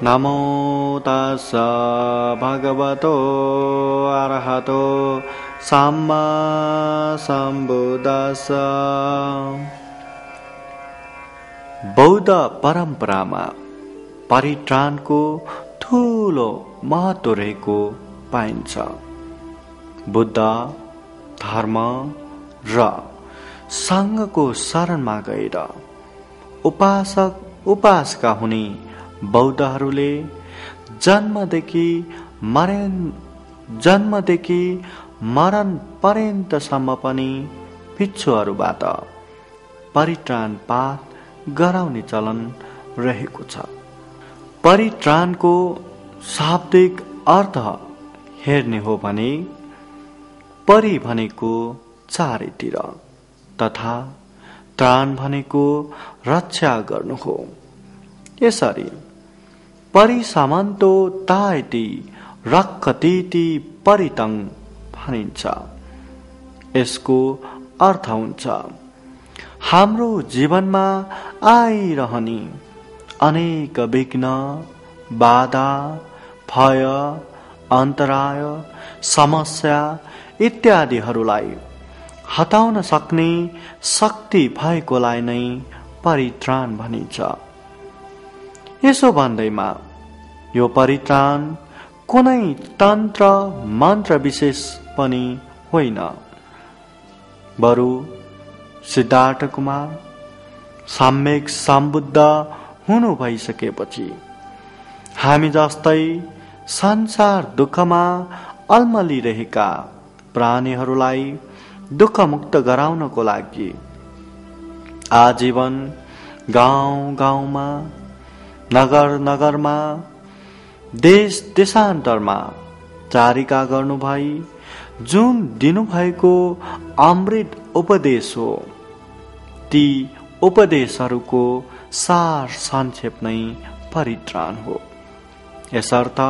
नमो तस्स भगवतो अरहतो सम्मा सम्बुद्धस्स। बौद्ध परम्परामा परित्राणको ठूलो महत्त्व रहेको पाइन्छ। बुद्ध धर्म र सङ्घको शरणमा गएर उपासक उपासका हुने बौद्धहरूले जन्मदेखि मरण पर्यन्तसम्म पनि भिक्षुहरूबाट परित्राण पाठ गराउने चलन रहेको छ। परित्राणको शाब्दिक अर्थ हेर्ने हो भने परि भनेको चारैतिर तथा त्राण भनेको रक्षा गर्नु हो। यसरी परिसामन्तो ताइति रक्षतीति परितं भनिन्छ। यसको अर्थ हुन्छ हाम्रो जीवनमा आइरहने अनेक विघ्न बाधा भय अन्तराय समस्या इत्यादिहरूलाई हटाउन सक्ने शक्ति भएकोलाई नै परित्राण भनिन्छ। यसो भन्दैमा यो परित्राण कुनै तन्त्र मन्त्र विशेष पनि होइन, बरु सिद्धार्थ कुमार सम्यक सम्बुद्ध हुनु भइसकेपछि हामी जस्तै संसार दुःखमा अल्मलिरहेका प्राणीहरूलाई दुःखमुक्त गराउनको लागि आजीवन गाउँ गाउँमा नगर नगरमा देश देशान्तरमा चारिका गर्नुभई जुन दिनुभएको अमृत उपदेश हो, ती उपदेशहरूको सार संक्षेप नै परित्राण हो। यसर्थ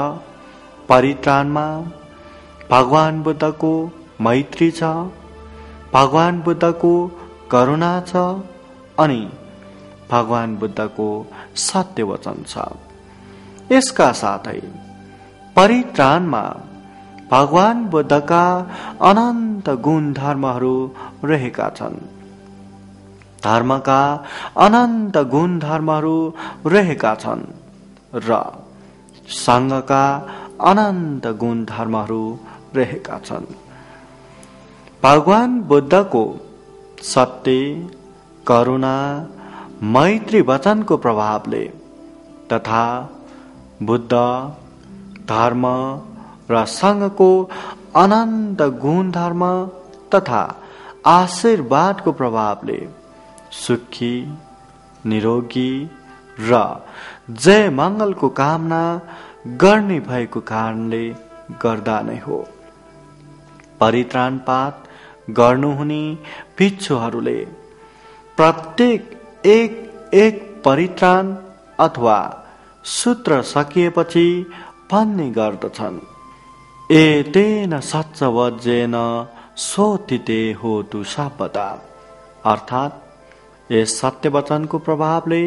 परित्राणमा भगवान बुद्धको मैत्री छ, भगवान बुद्धको करुणा छ अनि भगवान बुद्धको सत्य वचन छ। यसका साथै परित्राणमा भगवान बुद्धका अनन्त गुण धर्महरू रहेका छन्। धर्मका अनन्त गुण धर्महरू रहेका छन् र सङ्घका अनन्त गुण धर्महरू रहेका छन्। भगवान बुद्धको सत्य करुणा मैत्री वचनको प्रभावले तथा बुद्ध धर्म र सङ्घको अनन्त गुण धर्म तथा आशीर्वादको प्रभावले सुखी निरोगी र जय मङ्गलको कामना गर्ने भएको कारणले गर्दा नै हो। परित्राण पाठ गर्नुहुने भिक्षुहरूले प्रत्येक एक परित्राण अथवा सूत्र सकिएपछि भन्ने गर्दछन्, एतेन सच्चवज्जेन सोतिते होतु सर्वदा। अर्थात् यस सत्य वचनको प्रभावले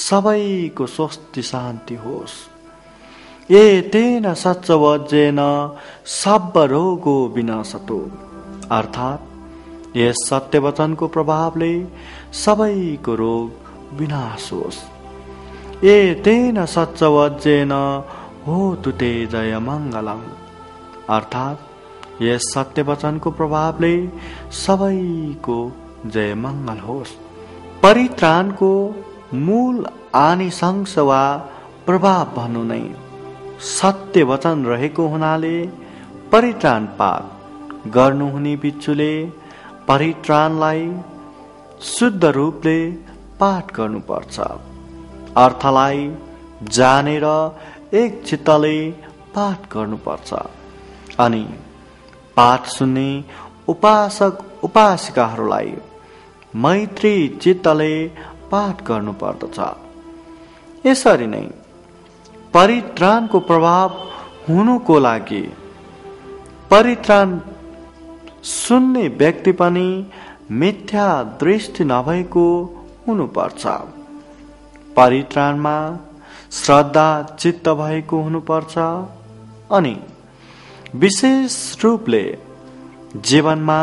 सबैको स्वस्ति शान्ति होस्। एतेन सच्चवज्जेन सब रोगो विनाशतो। अर्थात् यस सत्य वचनको प्रभावले सबैको रोग विनाश होस्। एतेन सच्चवज्जेन होतु ते जय मङ्गलम्। अर्थात् यस सत्य वचनको प्रभावले सबैको जय मङ्गल होस्। परित्राणको मूल आनिशंस वा प्रभाव भन्नु नै सत्य वचन रहेको हुनाले परित्राण पाठ गर्नुहुने भिक्षुले परित्राणलाई शुद्ध रूपले पाठ गर्नुपर्छ। अर्थलाई जानेर एक चित्तले पाठ गर्नुपर्छ अनि पाठ सुन्ने उपासक उपासिकाहरूलाई मैत्री चित्तले पाठ गर्नुपर्दछ। यसरी नै परित्राणको प्रभाव हुनुको लागि परित्राण सुन्ने व्यक्ति पनि मिथ्या दृष्टि नभएको हुनुपर्छ। परित्राणमा श्रद्धा चित्त भएको हुनुपर्छ अनि विशेष रूपले जीवनमा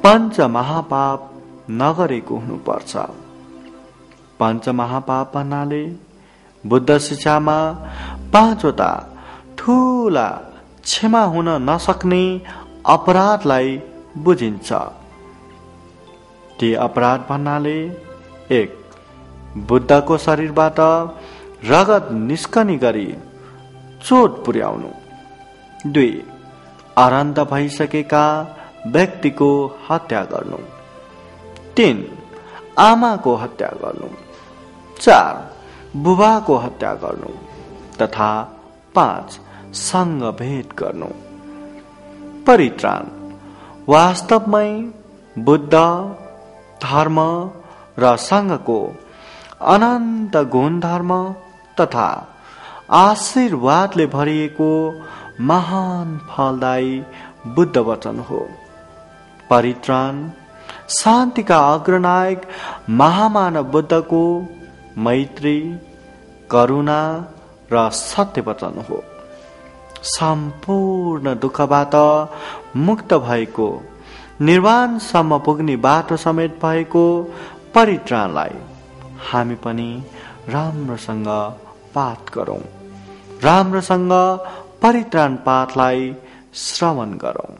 पञ्च महापाप नगरेको हुनुपर्छ। पञ्च महापाप भन्नाले बुद्ध शिक्षामा पाँचवटा ठूला क्षमा हुन नसक्ने अपराधलाई बुझिन्छ। ती अपराध भन्नाले 1. बुद्धको शरीरबाट रगत निस्कने गरी चोट पुर्याउनु। 2. अरन्त भइसकेका व्यक्तिको हत्या गर्नु। 3. आमाको हत्या गर्नु। 4. बुबाको हत्या गर्नु तथा 5. संग भेट गर्नु। परित्राण वास्तवमै बुद्ध धर्म र संघको अनन्त गुण धर्म तथा आशीर्वादले भरिएको महान फलदायी बुद्ध वचन हो। परित्राण शान्तिका अग्रनायक महामानव बुद्धको मैत्री, करुणा र सत्य वचन हो। सम्पूर्ण दुःखबाट मुक्त भएको, निर्वाणसम्म पुग्ने बाटो समेत भएको परित्राणलाई हामी पनि राम्रोसँग पाठ गरौं, राम्रोसँग परित्राण पाठलाई श्रवण गरौं।